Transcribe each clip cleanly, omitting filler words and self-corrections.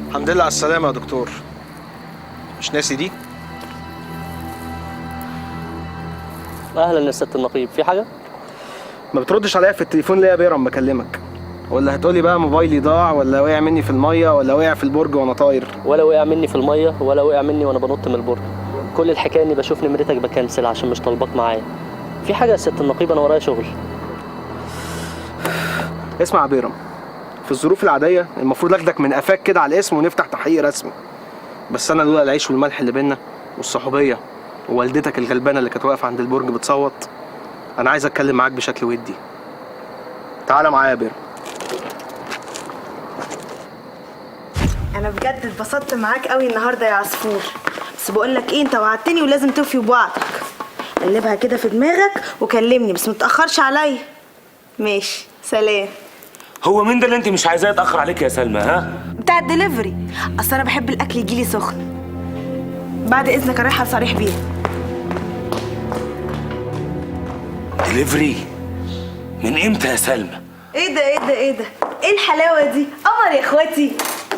الحمد لله على السلامة يا دكتور. مش ناسي دي؟ اهلا يا سيادة النقيب، في حاجة؟ ما بتردش عليا في التليفون ليه يا بيرم؟ بكلمك ولا هتقولي بقى موبايلي ضاع، ولا وقع مني في المية، ولا وقع في البرج وانا طاير؟ ولا وقع مني في المية، ولا وقع مني وانا بنط من البرج. كل الحكاية اني بشوف نمرتك بكنسل عشان مش طالباك معايا. في حاجة يا سيادة النقيب؟ انا ورايا شغل. اسمع يا بيرم، في الظروف العادية المفروض اخدك من قفاك كده على الاسم ونفتح تحقيق رسمي، بس انا لولا العيش والملح اللي بينا والصحوبيه ووالدتك الغلبانه اللي كانت واقفة عند البرج بتصوت، انا عايز اتكلم معاك بشكل ودي. تعالى معايا يا بيرم. انا بجد اتبسطت معاك قوي النهارده يا عصفور، بس بقول لك ايه، انت وعدتني ولازم توفي بوعدك. قلبها كده في دماغك وكلمني، بس ما تتاخرش عليا. ماشي، سلام. هو مين ده اللي انت مش عايزاه يتاخر عليك يا سلمى؟ ها؟ بتاع الدليفري، اصل انا بحب الاكل يجيلي سخن. بعد اذنك رايحة لصريح بيه. دليفري من امتى يا سلمى؟ ايه ده ايه ده ايه ده؟ ايه الحلاوة دي؟ قمر يا اخواتي.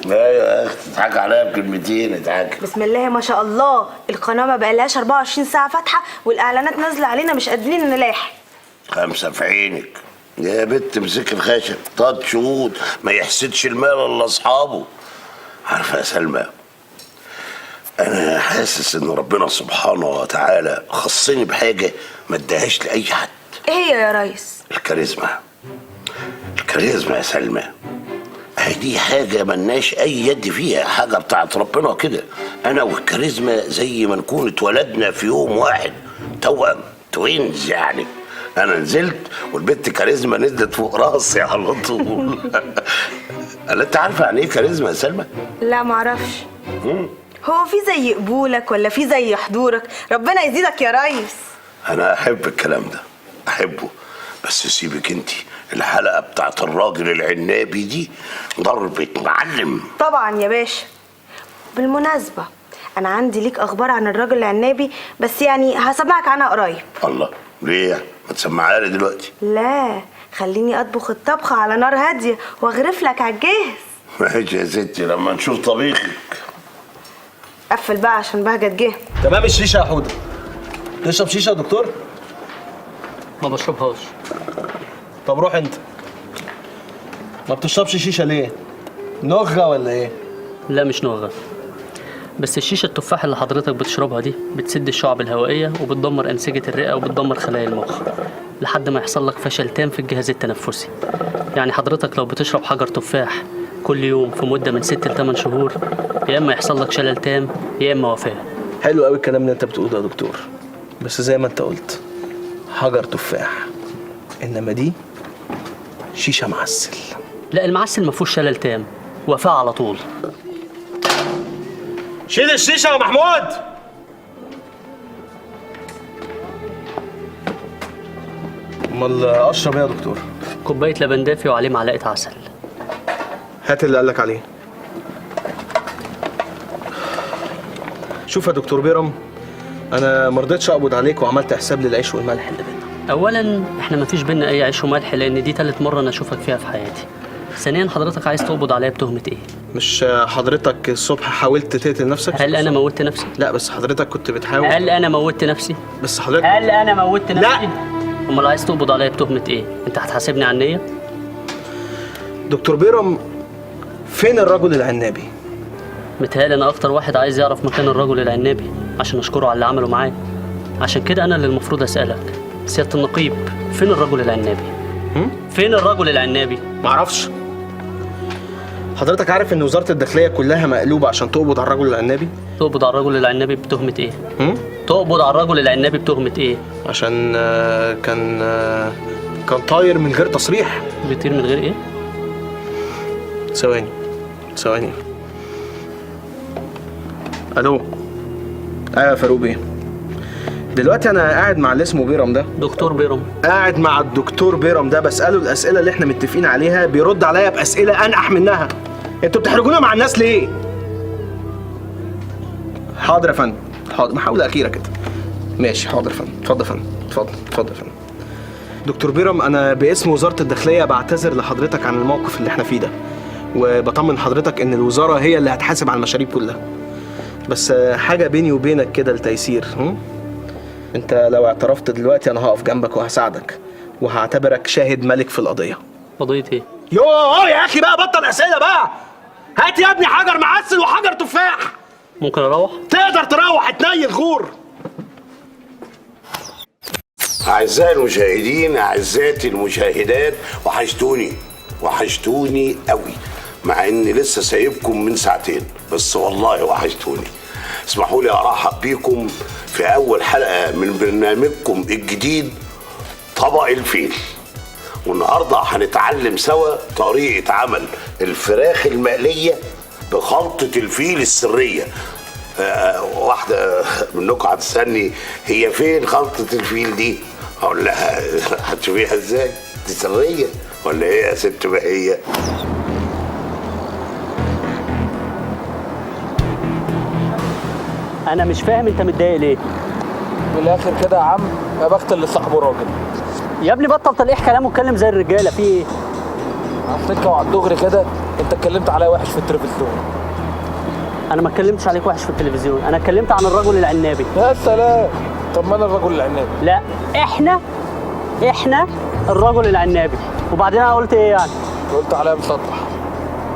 لا يا اختي تضحك عليا بكلمتين، اضحك. بسم الله ما شاء الله، القناة ما بقالهاش 24 ساعة فاتحة والاعلانات نازله علينا، مش قادرين نلاحق. خمسة في عينك يا بنت، امسك الخشب طاد شهود، ما يحسدش المال الا اصحابه. عارفه يا سلمى، انا حاسس ان ربنا سبحانه وتعالى خصني بحاجة ما اداهاش لاي حد. ايه هي يا ريس؟ الكاريزما. الكاريزما يا سلمى، دي حاجة ملناش أي يد فيها، حاجة بتاعت ربنا كده. أنا والكاريزما زي ما نكون اتولدنا في يوم واحد، توأم، twins يعني. أنا نزلت والبنت كاريزما نزلت فوق راسي على طول. أنت عارفة يعني إيه كاريزما يا سلمى؟ لا معرفش. هو في زي قبولك ولا في زي حضورك؟ ربنا يزيدك يا ريس. أنا أحب الكلام ده، أحبه، بس سيبك انت، الحلقة بتاعت الراجل العنابي دي ضربة معلم. طبعا يا باشا. بالمناسبة أنا عندي ليك أخبار عن الراجل العنابي، بس يعني هسمعك عنها قريب. الله، ليه؟ ما تسمعها لي دلوقتي. لا، خليني أطبخ الطبخة على نار هادية وأغرف لك على الجاهز. ماشي يا ستي، لما نشوف طبيخك. قفل بقى عشان بهجت جه. تمام. الشيشة يا حودة. تشرب شيشة يا دكتور؟ ما بشربهاش. طب روح انت. ما بتشربش شيشة ليه؟ نغه ولا ايه؟ لا مش نغه، بس الشيشة التفاح اللي حضرتك بتشربها دي بتسد الشعب الهوائية وبتدمر انسجة الرئة وبتدمر خلايا المخ لحد ما يحصل لك فشل تام في الجهاز التنفسي. يعني حضرتك لو بتشرب حجر تفاح كل يوم في مده من 6 ل 8 شهور، يا اما يحصل لك شلل تام يا اما وفاه. حلو قوي الكلام اللي انت بتقوله ده يا دكتور، بس زي ما انت قلت حجر تفاح، انما دي شيشة معسل. لا، المعسل ما فيهوش شلل تام، وفاه على طول. شيل الشيشة يا محمود. امال اشرب ايه يا دكتور؟ كوباية لبن دافي وعليه معلقه عسل. هات اللي قالك عليه. شوف يا دكتور بيرم، انا ما رضيتش اقبض عليك وعملت حساب للعيش والملح اللي بينا. اولا احنا ما فيش بينا اي عيش وملح، لان دي تالت مرة انا اشوفك فيها في حياتي. ثانيا حضرتك عايز تقبض عليا بتهمه ايه؟ مش حضرتك الصبح حاولت تقتل نفسك؟ هل انا موتت نفسي؟ لا بس حضرتك كنت بتحاول. هل انا موتت نفسي؟ بس حضرتك هل انا موتت نفسي؟ لا. امال عايز تقبض عليا بتهمه ايه؟ انت هتحاسبني على النية؟ دكتور بيرم، فين الرجل العنابي؟ متهيألي انا اكتر واحد عايز يعرف مكان الرجل العنابي عشان اشكره على اللي عمله معايا. عشان كده انا اللي المفروض اسالك سيادة النقيب، فين الرجل العنابي؟ فين الرجل العنابي؟ معرفش. حضرتك عارف ان وزارة الداخلية كلها مقلوبة عشان تقبض على الرجل العنابي؟ تقبض على الرجل العنابي بتهمه ايه؟ تقبض على الرجل العنابي بتهمه ايه؟ عشان كان طاير من غير تصريح. بيطير من غير ايه؟ ثواني ثواني. الو، ايوه يا فاروق بيه. دلوقتي انا قاعد مع اللي اسمه بيرم ده. دكتور بيرم. قاعد مع الدكتور بيرم ده، بساله الاسئلة اللي احنا متفقين عليها، بيرد عليا باسئلة انقح منها. انتوا بتحرجونا مع الناس ليه؟ حاضر يا فندم، حاضر، محاولة اخيرة كده. ماشي، حاضر يا فندم، اتفضل يا فندم، اتفضل اتفضل يا فندم. دكتور بيرم، انا باسم وزارة الداخلية بعتذر لحضرتك عن الموقف اللي احنا فيه ده، وبطمن حضرتك ان الوزارة هي اللي هتحاسب على المشاريب كلها. بس حاجة بيني وبينك كده لتيسير، انت لو اعترفت دلوقتي انا هقف جنبك وهساعدك وهعتبرك شاهد ملك في القضية. قضية ايه؟ يوه يا اخي بقى بطل اسئلة بقى. هات يا ابني حجر معسل وحجر تفاح. ممكن اروح؟ تقدر تروح، اتنيل غور. أعزائي المشاهدين، أعزائي المشاهدات، وحشتوني وحشتوني قوي، مع إني لسه سايبكم من ساعتين، بس والله وحشتوني. اسمحوا لي أرحب بيكم في أول حلقة من برنامجكم الجديد طبق الفيل. والنهارده هنتعلم سوا طريقة عمل الفراخ المقلية بخلطة الفيل السرية. واحدة منكم هتسألني هي فين خلطة الفيل دي؟ هقول لها هتشوفيها ازاي؟ دي سرية ولا ايه يا ست بهية؟ أنا مش فاهم أنت متضايق ليه؟ من الآخر كده يا عم، يا بخت اللي صاحبه راجل. يا ابني بطل تلقيح كلام واتكلم زي الرجالة، في إيه؟ على السكة وعلى الدغري كده، أنت اتكلمت عليا وحش في التلفزيون. أنا ما اتكلمتش عليك وحش في التلفزيون، أنا اتكلمت عن الرجل العنابي. يا سلام، طب ما أنا الرجل العنابي. لا، إحنا الرجل العنابي. وبعدين أنا قلت إيه يعني؟ قلت عليا مسطح.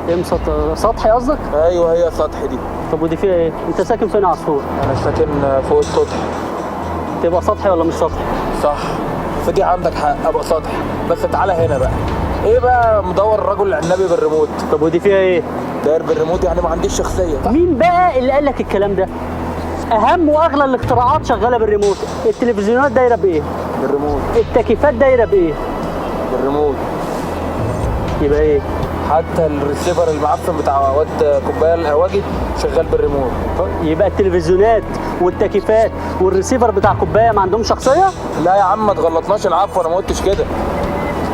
إيه مسطح؟ سطحي قصدك؟ أيوه هي سطحي دي. طب ودي فيها إيه؟ أنت ساكن فين يا عصفور؟ أنا ساكن فوق السطح. تبقى سطحي ولا مش سطحي؟ صح، فدي عندك حق، أبقى سطحي. بس تعالى هنا بقى. إيه بقى مدور الرجل العنابي بالريموت؟ طب ودي فيها إيه؟ داير بالريموت يعني ما عنديش شخصية. مين بقى اللي قال لك الكلام ده؟ أهم وأغلى الاختراعات شغالة بالريموت، التلفزيونات دايرة بإيه؟ بالريموت. التكييفات دايرة بإيه؟ بالريموت. يبقى إيه؟ حتى الريسيفر المعفن بتاع واد كوباية القهوجي شغال بالريموت. يبقى التلفزيونات والتكييفات والريسيفر بتاع كوباية ما عندهمش شخصية؟ لا يا عم ما تغلطناش، العفو أنا ما قلتش كده.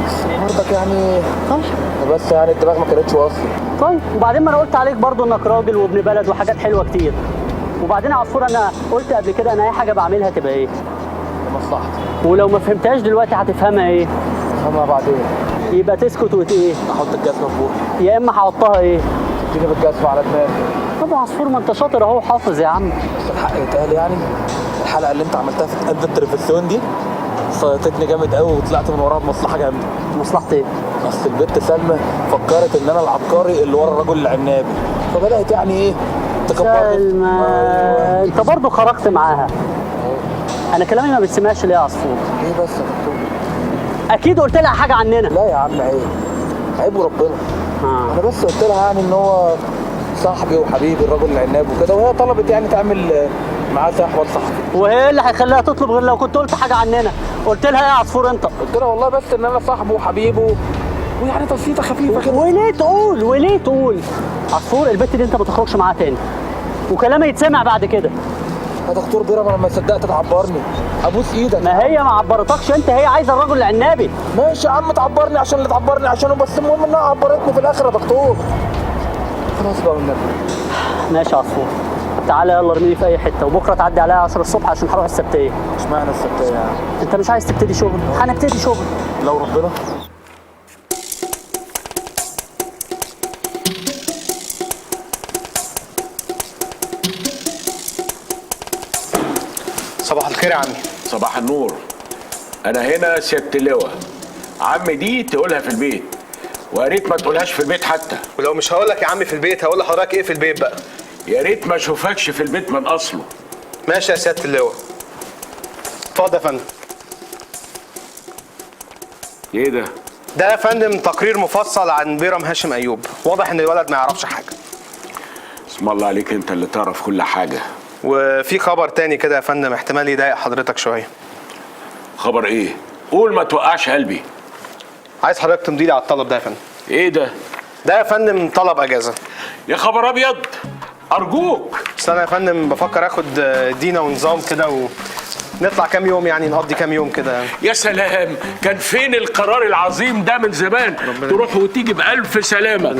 بس برضك يعني طيب، بس يعني الدماغ ما كانتش واصلة. طيب وبعدين ما انا قلت عليك برضو انك راجل وابن بلد وحاجات حلوة كتير. وبعدين يا عصفور انا قلت قبل كده انا اي حاجة بعملها تبقى ايه؟ لمصلحتي. ولو ما فهمتهاش دلوقتي هتفهمها ايه؟ هفهمها بعدين. يبقى تسكت وت ايه؟ احط الجزمة في بوقي. يا اما هحطها ايه؟ اديني بالجزمه على دماغي. طب يا عصفور ما انت شاطر اهو حافظ يا عم. بس الحق يتقال يعني الحلقة اللي انت عملتها في قلب التلفزيون دي صيطتني جامد قوي وطلعت من وراها بمصلحة جامدة. مصلحة ايه؟ اصل البت سلمى فكرت ان انا العبقري اللي ورا الرجل العنابي، فبدات يعني ايه؟ تكبرني. سلمى. أيوة. انت برضه خرجت معاها. انا كلامي ما بتسمعش ليه يا عصفور؟ ليه بس يا دكتور؟ اكيد قلت لها حاجة عننا. لا يا عم عيب، عيب وربنا. انا بس قلت لها يعني ان هو صاحبي وحبيبي الرجل العناب وكده، وهي طلبت يعني تعمل معاه صحوة لصاحبي. وهي اللي هيخليها تطلب غير لو كنت قلت حاجة عننا؟ قلت لها ايه يا عصفور انت؟ قلت لها والله بس ان انا صاحبه وحبيبه ويعني تبسيطه خفيفة كده. وليه تقول؟ وليه تقول؟ عصفور البت دي انت ما تخرجش معاها تاني، وكلامي يتسمع بعد كده. يا دكتور بيرم انا ما صدقت تعبرني، ابوس ايدك. ما هي ما عبرتكش انت، هي عايزه الرجل العنابي. ماشي يا عم تعبرني عشان اللي تعبرني عشانه، بس المهم انها عبرتني في الاخر يا دكتور. خلاص بقى والنبي. ماشي يا عصفور، تعالى يلا ارميني في اي حتة، وبكره تعدي عليا 10 الصبح عشان هروح السبتيه. اشمعنى السبتيه يعني؟ انت مش عايز تبتدي شغل؟ هنبتدي شغل لو ربنا. صباح الخير يا عمي. صباح النور. انا هنا سيادة اللواء. عمي دي تقولها في البيت، ويا ريت ما تقولهاش في البيت حتى. ولو مش هقولك يا عمي في البيت هقول لحضرتك ايه في البيت بقى؟ يا ريت ما اشوفكش في البيت من اصله. ماشي يا سيادة اللواء. اتفضل يا فندم. ايه ده؟ ده يا فندم تقرير مفصل عن بيرم هاشم ايوب، واضح ان الولد ما يعرفش حاجة. اسم الله عليك، انت اللي تعرف كل حاجة. وفي خبر تاني كده يا فندم احتمال يضايق حضرتك شوية. خبر ايه؟ قول ما توقعش قلبي. عايز حضرتك تمضي لي على الطلب ده يا فندم. ايه ده؟ ده يا فندم طلب اجازه. يا خبر ابيض، ارجوك. بس انا يا فندم بفكر اخد دينا ونظام كده نطلع كام يوم يعني، نقضي كام يوم كده يعني. يا سلام، كان فين القرار العظيم ده من زمان؟ تروح وتيجي بألف سلامة.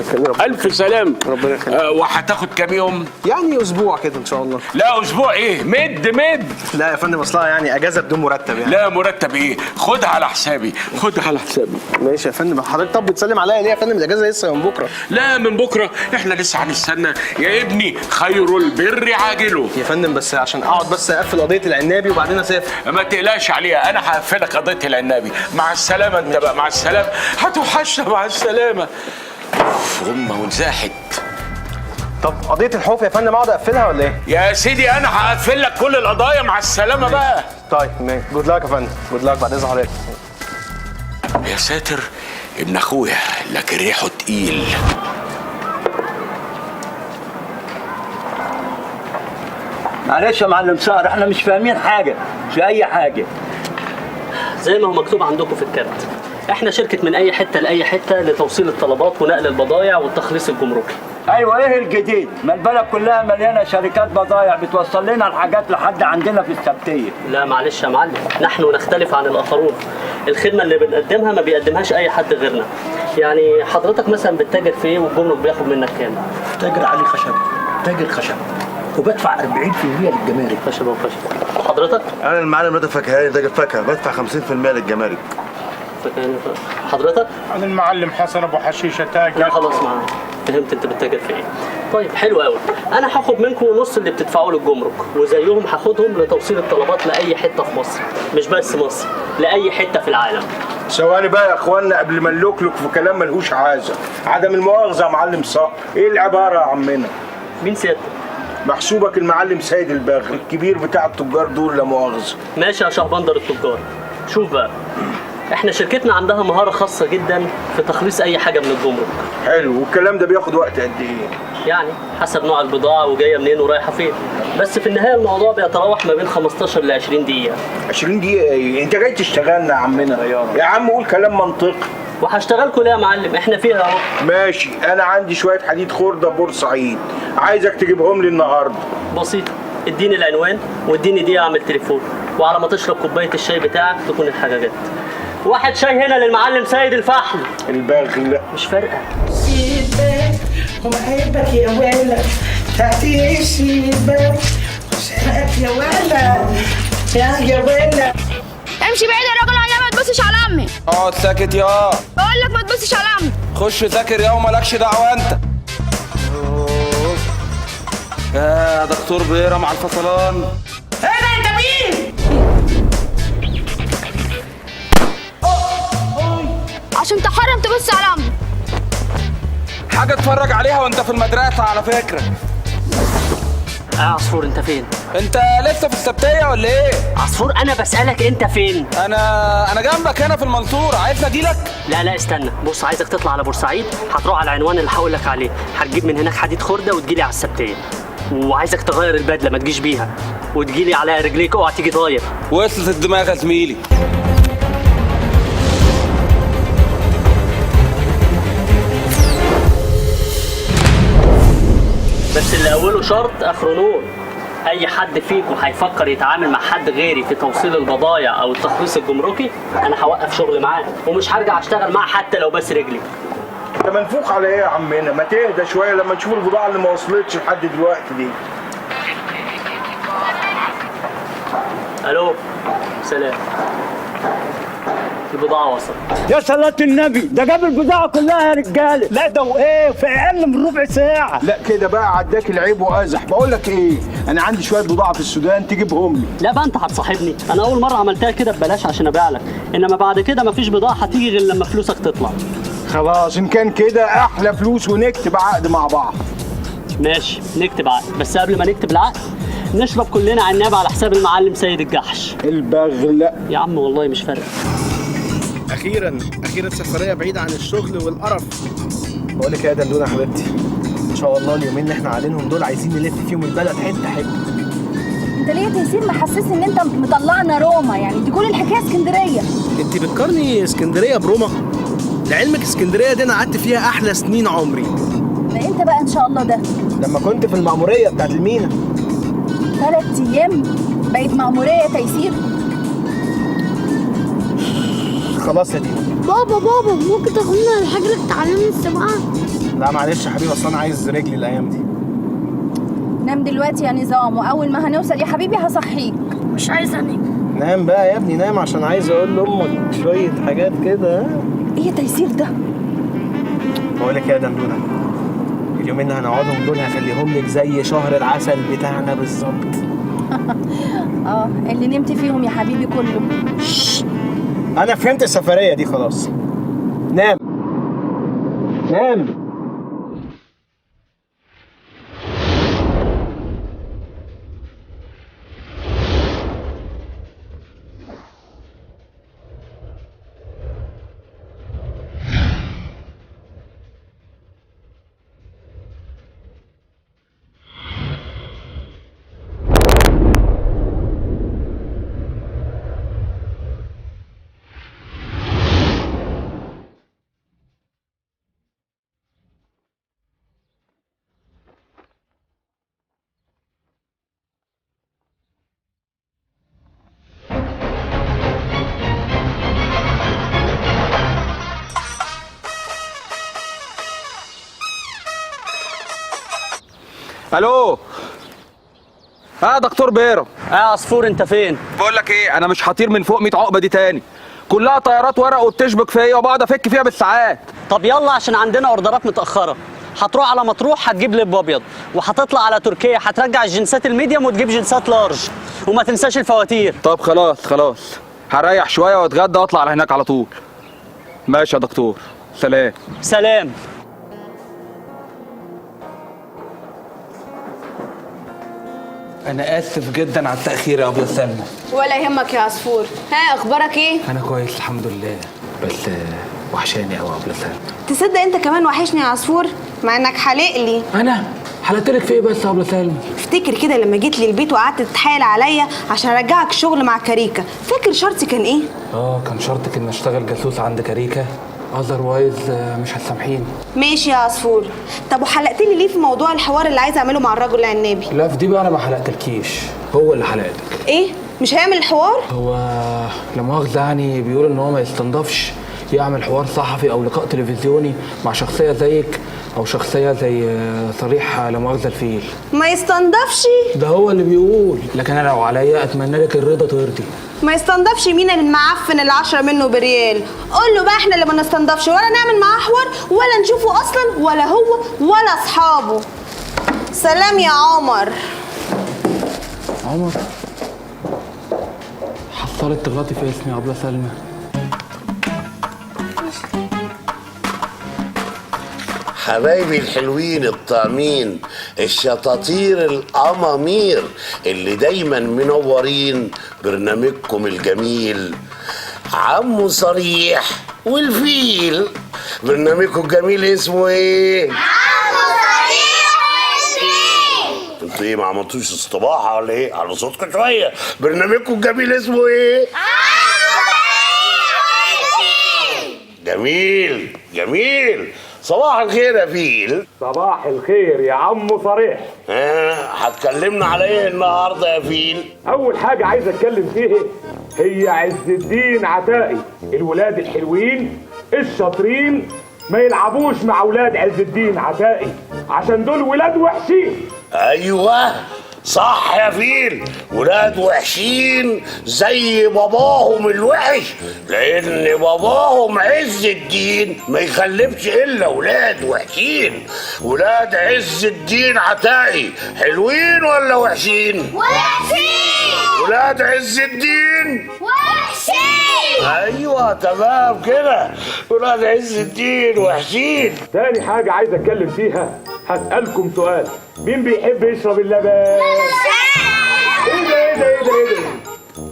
ألف سلامة، ربنا يخليك. وهتاخد كام يوم؟ يعني اسبوع كده ان شاء الله. لا اسبوع ايه؟ مد مد. لا يا فندم اصلها يعني اجازة بدون مرتب يعني. لا مرتب ايه؟ خدها على حسابي، خدها على حسابي. ماشي يا فندم. حضرتك طب بتسلم عليا ليه يا فندم؟ الاجازة لسه من بكرة. لا من بكرة، احنا لسه هنستنى يا ابني. خير البر عاجله. يا فندم بس عشان اقعد بس اقفل قضية العنابي وبعدين اسافر. ما تقلقش عليها، انا هقفلك قضية العنابي. مع السلامة انت بقى، مع السلامة، هتوحشنا. مع السلامة. غمه وانزاحت. طب قضية الحوف يا فندم اقعد اقفلها ولا ايه؟ يا سيدي انا هقفل لك كل القضايا. مع السلامة بقى. طيب ماشي، good luck يا فندم، good luck. بعد اذن حضرتك. يا ساتر، ابن اخويا لكن ريحه تقيل. معلش يا معلم صقر، احنا مش فاهمين حاجة في اي حاجة. زي ما هو مكتوب عندكم في الكارت، احنا شركة من اي حتة لاي حتة لتوصيل الطلبات ونقل البضائع والتخليص الجمركي. ايوه، ايه الجديد؟ ما البلد كلها مليانة شركات بضايع بتوصل لنا الحاجات لحد عندنا في السبتيه. لا معلش يا معلم، نحن نختلف عن الاخرون. الخدمة اللي بنقدمها ما بيقدمهاش اي حد غيرنا. يعني حضرتك مثلا بتتاجر في ايه والجمرك بياخد منك كام؟ تاجر علي خشب، تاجر خشب، وبدفع 40% للجمارك. خشب وخشب. حضرتك؟ انا المعلم رضا فكهاني، تاجر فاكهة، بدفع 50% للجمارك. فكهاني. حضرتك؟ انا المعلم حسن ابو حشيشه، تاجر. لا خلاص معايا، فهمت انت بتتاجر في ايه. طيب حلو قوي، انا هاخد منكم نص اللي بتدفعوه للجمرك، وزيهم هاخدهم لتوصيل الطلبات لاي حتة في مصر، مش بس مصر، لاي حتة في العالم. ثواني بقى يا اخوانا، قبل ما نلوكلك في كلام ملهوش عازة، عدم المؤاخذة يا معلم صقر، ايه العبارة يا عمنا؟ مين سيادتك؟ محسوبك المعلم سيد الباغي الكبير بتاع التجار دول، لا مؤاخذة. ماشي يا شهبندر التجار. شوف بقى، احنا شركتنا عندها مهارة خاصة جدا في تخليص أي حاجة من الجمرك. حلو، والكلام ده بياخد وقت قد إيه؟ يعني حسب نوع البضاعة وجاية منين ورايحة فين، بس في النهاية الموضوع بيتراوح ما بين 15 ل 20 دقيقة. 20 دقيقة إيه؟ أنت جاي تشتغلنا يا عمنا؟ يا عم قول كلام منطقي. وهشتغلكوا ليه يا معلم؟ احنا فيها اهو. ماشي، أنا عندي شوية حديد خردة بورسعيد، عايزك تجيبهم لي النهاردة. بسيطة، اديني العنوان واديني دقيقة أعمل تليفون، وعلى ما تشرب كوباية الشاي بتاعك تكون الحاجة جت. واحد شاي هنا للمعلم سيد الفحل. الباغي. لا مش فارقة. شباك ومحبك يا ولد، تحت الشباك وشرقك يا ولد، يا ولد. امشي بعيد يا راجل، على ما تبصش على امي. اقعد ساكت يا. بقول لك ما تبصش على امي. خش ذاكر يا ومالكش دعوة انت. يا دكتور بيرة مع الفصلان. ايه ده، انت مين؟ عشان تحرم تبص على امي. حاجة اتفرج عليها وانت في المدرسة على فكرة. عصفور انت فين؟ انت لسه في السبتية ولا ايه؟ عصفور انا بسألك انت فين؟ انا جنبك هنا في المنصورة، عايزني اجيلك؟ لا لا استنى، بص عايزك تطلع على بورسعيد، هتروح على العنوان اللي هقول لك عليه، هتجيب من هناك حديد خردة وتجيلي على السبتية. وعايزك تغير البدلة ما تجيش بيها، وتجيلي على رجليك، اوعى تيجي طاير. وصلت الدماغ يا زميلي. بس اللي اوله شرط اخره نور. اي حد فيكم هيفكر يتعامل مع حد غيري في توصيل البضايع او التخليص الجمركي، انا هوقف شغل معاه ومش هرجع اشتغل معاه حتى لو بس رجلي. انت منفوخ على ايه يا عمنا؟ ما تهدى شوية لما نشوف البضاعة اللي ما وصلتش لحد دلوقتي دي. الو، سلام. البضاعة وصلت. يا صلاة النبي، ده جاب البضاعة كلها يا رجالة. لا ده وايه، في اقل من ربع ساعة. لا كده بقى عداك العيب وازح. بقول لك ايه، انا عندي شوية بضاعة في السودان تجيبهم لي. لا بقى انت هتصاحبني، انا اول مرة عملتها كده ببلاش عشان ابيع لك، انما بعد كده مفيش بضاعة هتيجي غير لما فلوسك تطلع. خلاص ان كان كده احلى فلوس، ونكتب عقد مع بعض. ماشي نكتب عقد، بس قبل ما نكتب العقد نشرب كلنا عناب على حساب المعلم سيد الجحش. البغلة يا عم والله مش فارقة. اخيرا اخيرا سفرية بعيدة عن الشغل والقرف. بقول لك يا دندونه حبيبتي، ان شاء الله اليومين اللي احنا قاعدينهم دول عايزين نلف فيهم البلد حتة حتة. انت ليه يا تيسير محسسني ان انت مطلعنا روما؟ يعني دي كل الحكاية اسكندرية. انت بتقارني اسكندرية بروما؟ لعلمك اسكندرية دي انا قعدت فيها احلى سنين عمري. ده امتى بقى ان شاء الله؟ ده لما كنت في المأموريه بتاعت المينا. 3 ايام بقت بقت مأمورية يا تيسير. خلاص يا دينا. بابا بابا ممكن تاخدنا الحجرة تعلمني السباحة؟ لا معلش يا حبيبي، اصل انا عايز رجلي الايام دي. نام دلوقتي يا نظام، واول ما هنوصل يا حبيبي هصحيك. مش عايز انام. نام بقى يا ابني نام، عشان عايز اقول لامك شوية حاجات كده. ايه يا تيسير ده؟ بقول لك يا دندونه، اليومين اللي هنقعدهم دول هخليهم لك زي شهر العسل بتاعنا بالظبط. اه اللي نمت فيهم يا حبيبي كله. انا فهمت السفرية دي خلاص. نام نام. الو. دكتور بيرم. يا عصفور انت فين؟ بقول لك ايه، انا مش هطير من فوق 100 عقبه دي تاني، كلها طيارات ورق وبتشبك فيا وبقعد افك فيها بالساعات. طب يلا عشان عندنا اوردرات متاخرة. هتروح على مطروح هتجيب لب ابيض، وهتطلع على تركيا هترجع الجنسات ال medium وتجيب جنسات large، وما تنساش الفواتير. طب خلاص خلاص، هريح شوية واتغدى واطلع على هناك على طول. ماشي يا دكتور، سلام. سلام. أنا آسف جدا على التأخير يا أبلة سلمى. ولا يهمك يا عصفور. ها أخبارك إيه؟ أنا كويس الحمد لله، بس وحشاني أوي يا أبلة سلمى. تصدق أنت كمان وحشني يا عصفور، مع إنك حالق لي. أنا؟ حلقتلك في إيه بس يا أبلة سلمى؟ افتكر كده لما جيت لي البيت وقعدت تتحايل عليا عشان أرجعك شغل مع كاريكا، فاكر شرطي كان إيه؟ كان شرطك إن أشتغل جاسوس عند كاريكا، otherwise مش هتسامحيني. ماشي يا عصفور. طب وحلقت لي ليه في موضوع الحوار اللي عايزه اعمله مع الرجل العنابي؟ لا في دي بقى انا ما حلقتلكيش، هو اللي حلقتك. ايه؟ مش هيعمل الحوار؟ هو لا مؤاخذة يعني بيقول ان هو ما يستنضفش يعمل حوار صحفي او لقاء تلفزيوني مع شخصية زيك او شخصية زي صريح لا مؤاخذة الفيل. ما يستنضفش؟ ده هو اللي بيقول، لكن انا لو عليا اتمنى لك الرضا ترضي. ما يستنضفش مين المعفن اللي 10 منه بريال؟ قول له بقى احنا اللي ما نستنضفش ولا نعمل معاه حوار ولا نشوفه اصلا، ولا هو ولا اصحابه. سلام يا عمر. عمر حصلت تغلطي في اسمي يا ابله سلمى. حبايبي الحلوين الطعمين الشطاطير الأمامير اللي دايما منورين برنامجكم الجميل عمو صريح والفيل. برنامجكم الجميل اسمه ايه؟ عمو صريح والفيل. انتوا ايه ما عملتوش استباحة ولا ايه؟ على صوتكم شوية. برنامجكم الجميل اسمه ايه؟ عمو صريح والفيل. جميل جميل. صباح الخير يا فيل. صباح الخير يا عمو صريح. هتكلمنا على ايه النهارده يا فيل؟ اول حاجة عايز اتكلم فيها هي عز الدين عتائي. الولاد الحلوين الشاطرين ما يلعبوش مع ولاد عز الدين عتائي عشان دول ولاد وحشين. ايوه صح يا فيل، ولاد وحشين زي باباهم الوحش، لان باباهم عز الدين ما يخلفش الا ولاد وحشين. ولاد عز الدين عتائي حلوين ولا وحشين؟ وحشين. ولاد عز الدين وحشين. ايوه تمام كده، ولاد عز الدين وحشين. تاني حاجة عايز اتكلم فيها، هسألكم سؤال، مين بيحب يشرب اللبن؟ ايه ده ايه ده ايه ده ايه ده؟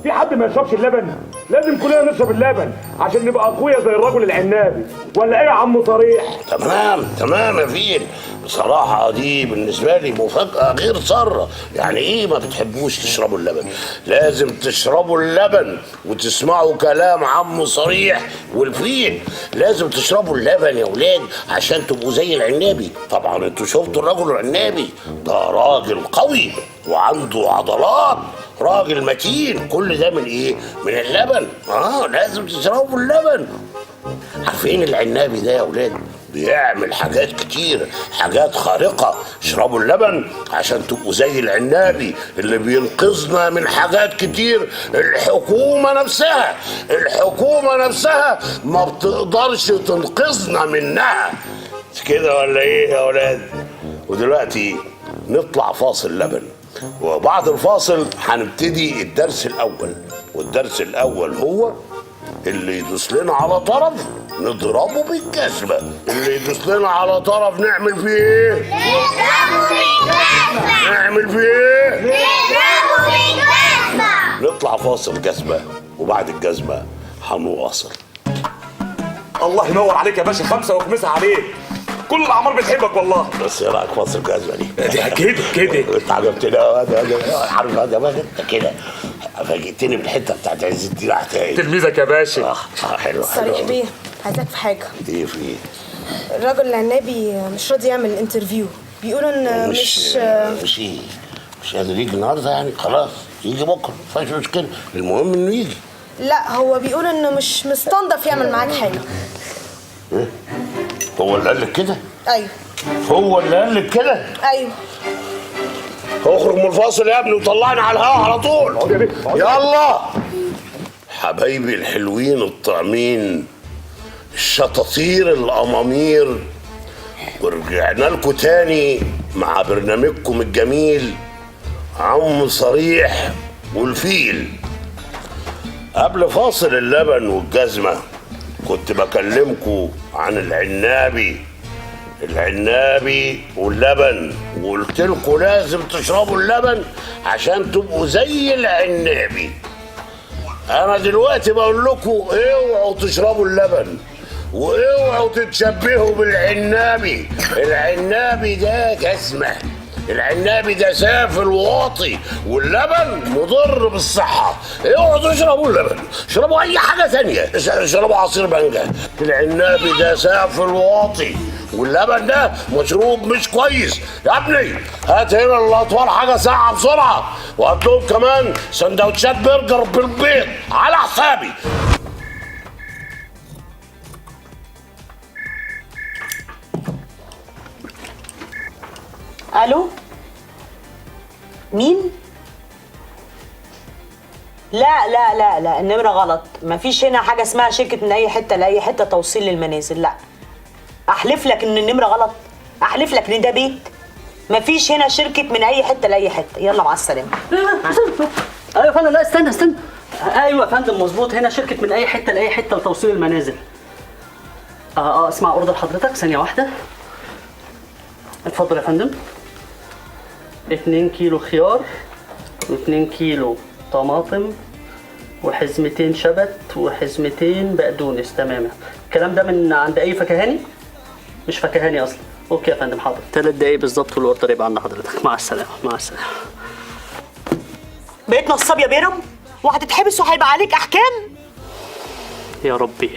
في حد ما يشربش اللبن؟ لازم كلنا نشرب اللبن عشان نبقى اقوياء زي الرجل العنابي، ولا ايه يا عم صريح؟ تمام تمام يا فيل. بصراحة دي بالنسبة لي مفاجأة غير سارة. يعني ايه ما بتحبوش تشربوا اللبن؟ لازم تشربوا اللبن وتسمعوا كلام عم صريح والفيل. لازم تشربوا اللبن يا ولاد عشان تبقوا زي العنابي. طبعا انتوا شفتوا الرجل العنابي ده راجل قوي وعنده عضلات، راجل متين، كل ده من ايه؟ من اللبن. لازم تشربوا اللبن. عارفين العنابي ده يا ولاد بيعمل حاجات كتير، حاجات خارقة. اشربوا اللبن عشان تبقوا زي العنابي اللي بينقذنا من حاجات كتير. الحكومة نفسها، الحكومة نفسها ما بتقدرش تنقذنا منها. مش كده ولا ايه يا ولاد؟ ودلوقتي نطلع فاصل لبن، وبعد الفاصل هنبتدي الدرس الأول، والدرس الأول هو اللي يدوس لنا على طرف نضربه بالجزمة. اللي يدوس لنا على طرف نعمل فيه ايه؟ نضربه بالجزمة. نعمل فيه ايه؟ نضربه بالجزمة. نطلع فاصل جزمة، وبعد الجزمة هنواصل. الله ينور عليك يا باشا، 5 وخمسة عليك، كل الاعمار بتحبك والله. بس ايه رايك فاصل الجزمة دي؟ دي كده كده انت عجبتني. عارف انت كده فاجئتني بالحتة بتاعت عز الدين عتاقي. تلميذك يا باشا. حلو صريح بيه، عايزاك في حاجة. ايه في ايه؟ الراجل العنابي مش راضي يعمل interview، بيقولوا ان مش مش ايه؟ مش قادر يجي النهارده يعني، خلاص يجي بكره مفيش مشكلة، المهم انه يجي. لا هو بيقول انه مش مستنضف يعمل معاك حاجة. ايه؟ هو اللي قال لك كده؟ ايوه هو اللي قال لك كده؟ ايوه. اخرج من الفاصل يا ابني وطلعنا على الهوا على طول. يلا حبايبي الحلوين الطعمين الشطاطير الأمامير، ورجعنا لكم تاني مع برنامجكم الجميل عم صريح والفيل. قبل فاصل اللبن والجزمة كنت بكلمكم عن العنابي، العنابي واللبن، وقلت لكم لازم تشربوا اللبن عشان تبقوا زي العنابي. انا دلوقتي بقول لكم اوعوا تشربوا اللبن واوعوا تتشبهوا بالعنابي. العنابي ده جزمه، العنابي ده سافل وواطي، واللبن مضر بالصحة. اوعوا تشربوا اللبن، اشربوا أي حاجة ثانية، اشربوا عصير مانجا. العنابي ده سافل وواطي، واللبن ده مشروب مش كويس. يا ابني هات هنا للأطفال حاجة ساقعة بسرعة، وهات لهم كمان سندوتشات برجر بالبيض على حسابي. الو، مين؟ لا لا لا لا، النمرة غلط، مفيش هنا حاجة اسمها شركة من أي حتة لأي حتة توصيل للمنازل، لا. أحلف لك إن النمرة غلط، أحلف لك إن ده بيت، مفيش هنا شركة من أي حتة لأي حتة، يلا مع السلامة. أيوة يا فندم، لا استنى استنى. أيوة يا فندم مظبوط، هنا شركة من أي حتة لأي حتة لتوصيل المنازل. اسمع order حضرتك، ثانية واحدة. اتفضل يا فندم. 2 كيلو خيار و2 كيلو طماطم وحزمتين شبت وحزمتين بقدونس. تماما. الكلام ده من عند اي فكهاني؟ مش فكهاني اصلا. okay يا فندم حاضر. 3 دقايق بالظبط وال order يبقى عند حضرتك. مع السلامة مع السلامة. بقيت نصاب يا بيرم، وهتتحبس وهيبقى عليك احكام. يا ربي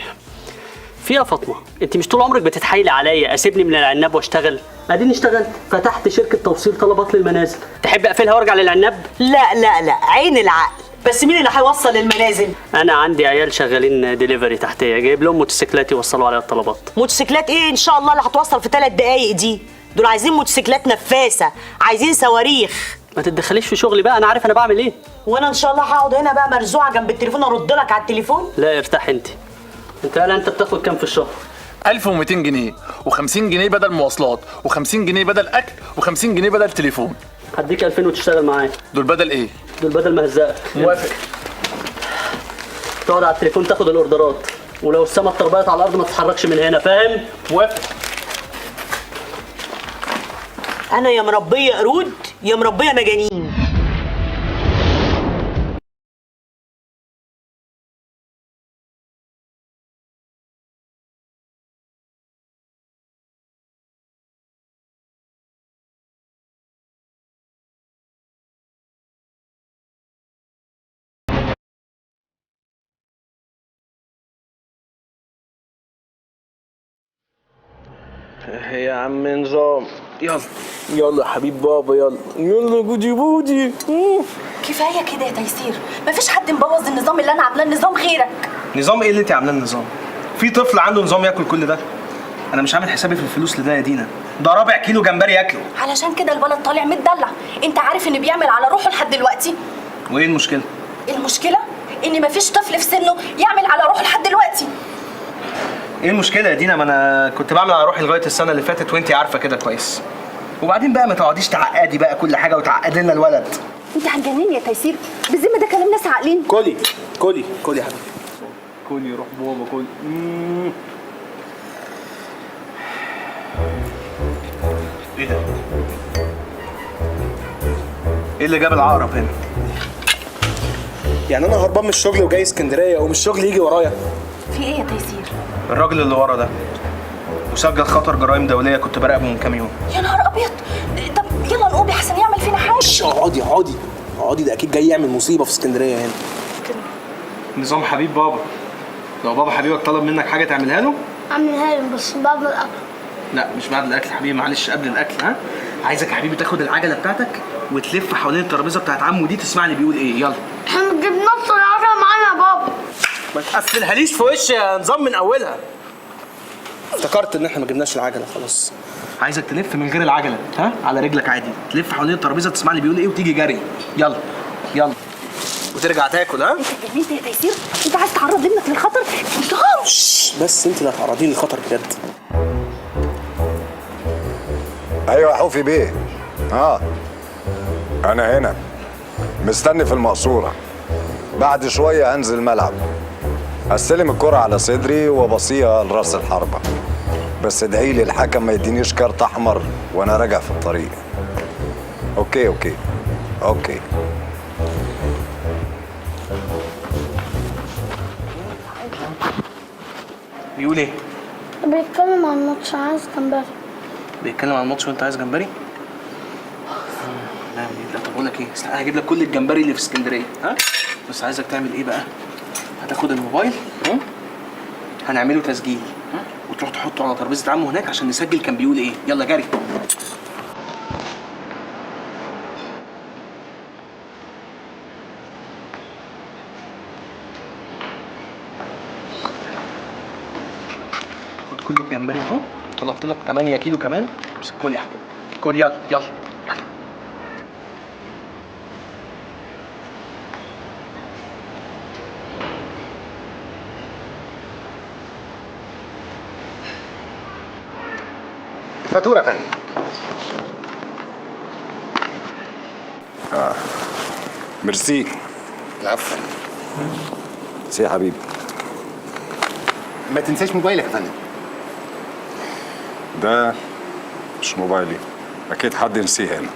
في يا فاطمة، انت مش طول عمرك بتتحايلي عليا اسيبني من العناب واشتغل؟ اديني اشتغلت، فتحت شركة توصيل طلبات للمنازل. تحب اقفلها وارجع للعناب؟ لا لا لا، عين العقل. بس مين اللي هيوصل للمنازل؟ انا عندي عيال شغالين ديليفري تحتيه، جايب لهم موتوسيكلات يوصلوا عليها الطلبات. موتوسيكلات ايه ان شاء الله اللي هتوصل في 3 دقايق دي؟ دول عايزين موتوسيكلات نفاثه، عايزين صواريخ. ما تتدخليش في شغلي بقى، انا عارف انا بعمل ايه. وانا ان شاء الله هقعد هنا بقى مرزوعه جنب التليفون ارد لك على التليفون؟ لا ارتاح انت. انت قال انت بتاخد كام في الشهر؟ 1200 جنيه، و50 جنيه بدل مواصلات، و50 جنيه بدل اكل، و50 جنيه بدل تليفون. هديك 2000 وتشتغل معايا. دول بدل ايه؟ دول بدل ما هزقك. موافق. تقعد على التليفون تاخد الاوردرات، ولو السما اتطربقت على الارض ما تتحركش من هنا، فاهم؟ موافق. انا يا مربيه قرود يا مربيه مجانين. يا عم نظام، يلا يلا يا حبيب بابا، يلا يلا جودي بودي. كفاية كده يا تيسير، مفيش حد مبوظ النظام اللي انا عاملاه النظام غيرك. نظام ايه اللي انت عاملاه النظام؟ في طفل عنده نظام ياكل كل ده؟ انا مش عامل حسابي في الفلوس لده يا دينا، ده ربع كيلو جمبري ياكله. علشان كده الولد طالع متدلع، انت عارف ان بيعمل على روحه لحد دلوقتي. وايه المشكلة؟ المشكلة ان مفيش طفل في سنة يعمل على روحه لحد دلوقتي. ايه المشكلة يا دينا؟ ما انا كنت بعمل على روحي لغاية السنة اللي فاتت وانت عارفه كده كويس. وبعدين بقى ما تقعديش تعقدي بقى كل حاجة وتعقدي لنا الولد. انت هتجنني يا تيسير، بالذمه ده كلام ناس عاقلين. كلي كلي كلي يا حبيبي، كلي روح بابا كلي. ايه ده؟ ايه اللي جاب العقرب هنا؟ يعني انا هربان من الشغل وجاي اسكندرية ومن الشغل يجي ورايا؟ في ايه يا تيسير؟ الراجل اللي ورا ده مسجل خطر جرائم دولية، كنت براقبه من كام يوم. يا نهار ابيض، طب يلا نقوم يا حسن يعمل فينا حاجة. اقعدي اقعدي اقعدي، ده اكيد جاي يعمل مصيبة في اسكندرية هنا. نظام حبيب بابا، لو بابا حبيبك طلب منك حاجة تعملها له؟ اعملها له بس بعد الاكل. لا مش بعد الاكل حبيبي، معلش قبل الاكل. ها، عايزك يا حبيبي تاخد العجلة بتاعتك وتلف حوالين الترابيزة بتاعت عمو دي تسمع لي بيقول ايه. يلا. احنا ما جبناش العجلة معانا يا بابا. ما تقفلهاليش في وشي يا نظام من اولها. افتكرت ان احنا ما جبناش العجلة، خلاص. عايزك تلف من غير العجلة، ها، على رجلك عادي، تلف حوالين الترابيزة تسمع لي بيقول ايه وتيجي جري. يلا يلا وترجع تاكل. ها، انت اتجننت يا تيسير؟ انت عايز تعرض ابنك للخطر؟ نظام. بس انت اللي هتعرضيه للخطر بجد. ايوه يا حوفي بيه، انا هنا مستني في المقصورة، بعد شوية انزل ملعب استلم الكرة على صدري وبصيها لراس الحربة، بس ادعي لي الحكم ما يدينيش كارت احمر وانا راجع في الطريق. okay okay okay. بيقول ايه؟ بيتكلم عن الماتش، عايز جمبري. بيتكلم عن الماتش وانت عايز جمبري؟ لا لا، طب اقول لك ايه؟ انا هجيب لك كل الجمبري اللي في اسكندرية، ها؟ بس عايزك تعمل ايه بقى؟ هتاخد الموبايل، ها؟ هنعمله تسجيل، ها؟ وتروح تحطه على ترابيزة عمه هناك عشان نسجل كان بيقول ايه. يلا جري. خد كله الجمبري اهو، طلبت لك 8 كيلو كمان، بس كل يا حبيبي، كل يلا يلا. فاتورة يا فندم. ميرسي. العفو. ميرسي يا حبيبي. ما تنساش موبايلك يا فندم. ده مش موبايلي، اكيد حد نسيه هنا.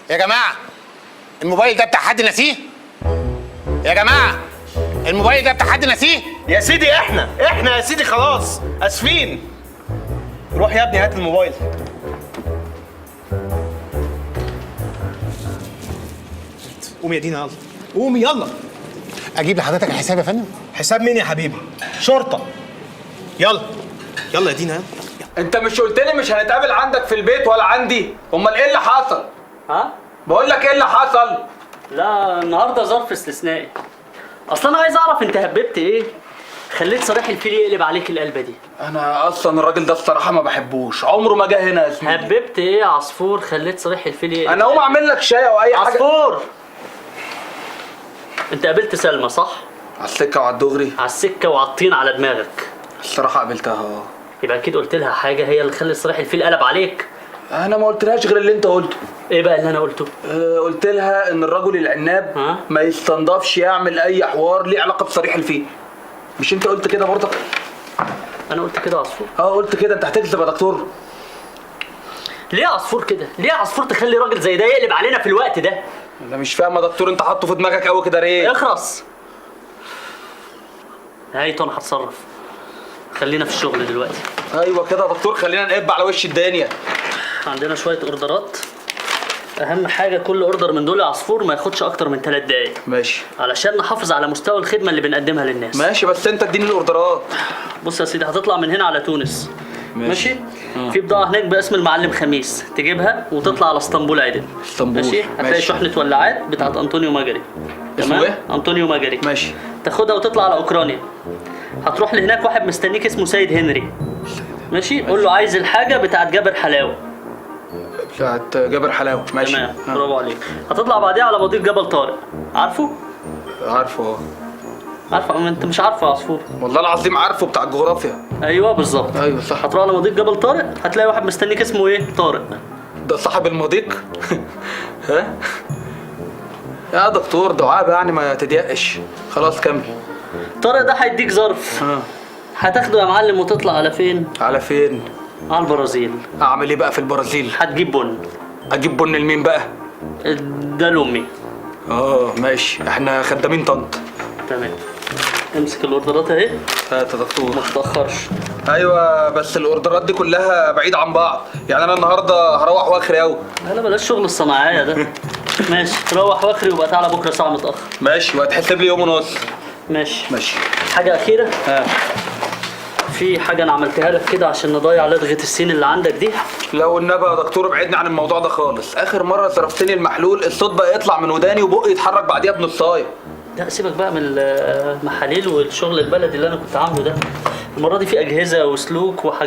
يا جماعة الموبايل ده بتاع حد نسيه؟ يا جماعة الموبايل ده بتاع حد نسيه؟ يا سيدي احنا يا سيدي خلاص اسفين. روح يا ابني هات الموبايل. قوم يا دينا يلا، قومي يلا. اجيب لحضرتك الحساب يا فندم؟ حساب مين يا حبيبي؟ شرطة. يلا يلا يا دينا يلا. انت مش قلت لي مش هنتقابل عندك في البيت ولا عندي؟ امال ايه اللي حصل؟ ها؟ بقول لك ايه اللي حصل؟ لا النهارده ظرف استثنائي. اصل انا عايز اعرف انت هببت ايه؟ خليت صريح الفيل يقلب عليك القلبه دي. انا اصلا الراجل ده الصراحة ما بحبوش، عمره ما جه هنا يا زميلي. هببت ايه يا عصفور خليت صريح الفيل يقلب؟ انا اقوم اعمل لك شاي او اي حاجة. عصفور، انت قابلت سلمى صح؟ على السكة وعلى الدغري. على السكة وعلى الطين على دماغك. الصراحة قابلتها. يبقى اكيد قلت لها حاجة هي اللي خلت صريح الفيل قلب عليك. انا ما قلتلهاش غير اللي انت قلته. ايه بقى اللي انا قلته؟ قلت لها ان الرجل العناب ما يستنضفش يعمل اي حوار ليه علاقة بصريح الفيل. مش انت قلت كده برضك؟ انا قلت كده يا عصفور؟ اه قلت كده. انت هتكذب يا دكتور؟ ليه يا عصفور كده؟ ليه يا عصفور تخلي راجل زي ده يقلب علينا في الوقت ده؟ انا مش فاهم يا دكتور، انت حاطه في دماغك قوي كده ليه؟ اخرس. نهايته انا هتصرف. خلينا في الشغل دلوقتي. ايوه كده يا دكتور، خلينا نقب على وش الدنيا. عندنا شوية اوردرات اهم حاجة كل order من دول يا عصفور ما ياخدش اكتر من 3 دقايق. ماشي. علشان نحافظ على مستوى الخدمة اللي بنقدمها للناس. ماشي، بس انت اديني الاوردرات. بص يا سيدي، هتطلع من هنا على تونس. ماشي. في بضاعة هناك باسم المعلم خميس، تجيبها وتطلع على اسطنبول عدل. اسطنبول. ماشي. هتلاقي شحنه ولاعات بتاعت انطونيو ماجري. اسمه ايه؟ انطونيو ماجري. ماشي. تاخدها وتطلع على اوكرانيا. هتروح لهناك واحد مستنيك اسمه سيد هنري. ماشي. قول له عايز الحاجة بتاعت جابر حلاوة. بتاعت جابر حلاوة. ماشي. تمام. برافو عليك. هتطلع بعديها على مضيق جبل طارق، عارفه؟ عارفه. عارفه؟ ما انت مش عارفه يا عصفور. والله العظيم عارفه، بتاع الجغرافيا. ايوه بالظبط. ايوه صح. هتروح على مضيق جبل طارق، هتلاقي واحد مستنيك اسمه ايه؟ طارق. ده صاحب المضيق؟ ها؟ يا دكتور دعابة يعني، ما تضيقش. خلاص كمل. طارق ده هيديك ظرف. هتاخده يا معلم وتطلع على فين؟ على فين؟ على البرازيل. اعمل ايه بقى في البرازيل؟ هتجيب بن. اجيب بن لمين بقى؟ ده لامي. ماشي، احنا خدامين طنط. تمام. امسك الاوردرات اهي. هات يا دكتور. ما تتاخرش. ايوه بس الاوردرات دي كلها بعيد عن بعض، يعني انا النهارده هروح واخري قوي. لا بلاش شغل الصناعية ده. ماشي، روح واخري وبقى تعالى بكره ساعة متاخر. ماشي، وهتحسب لي يوم ونص. ماشي ماشي. حاجة اخيرة؟ في حاجة انا عملتها لك كده عشان نضيع لدغه السين اللي عندك دي. لو النبي يا دكتور ابعدني عن الموضوع ده خالص. اخر مرة صرفتني المحلول الصوت بقى يطلع من وداني وبقي يتحرك بعديها بنصايه. لا سيبك بقى من المحاليل والشغل البلدي اللي انا كنت عامله ده. المرة دي في اجهزة وسلوك وحاجات.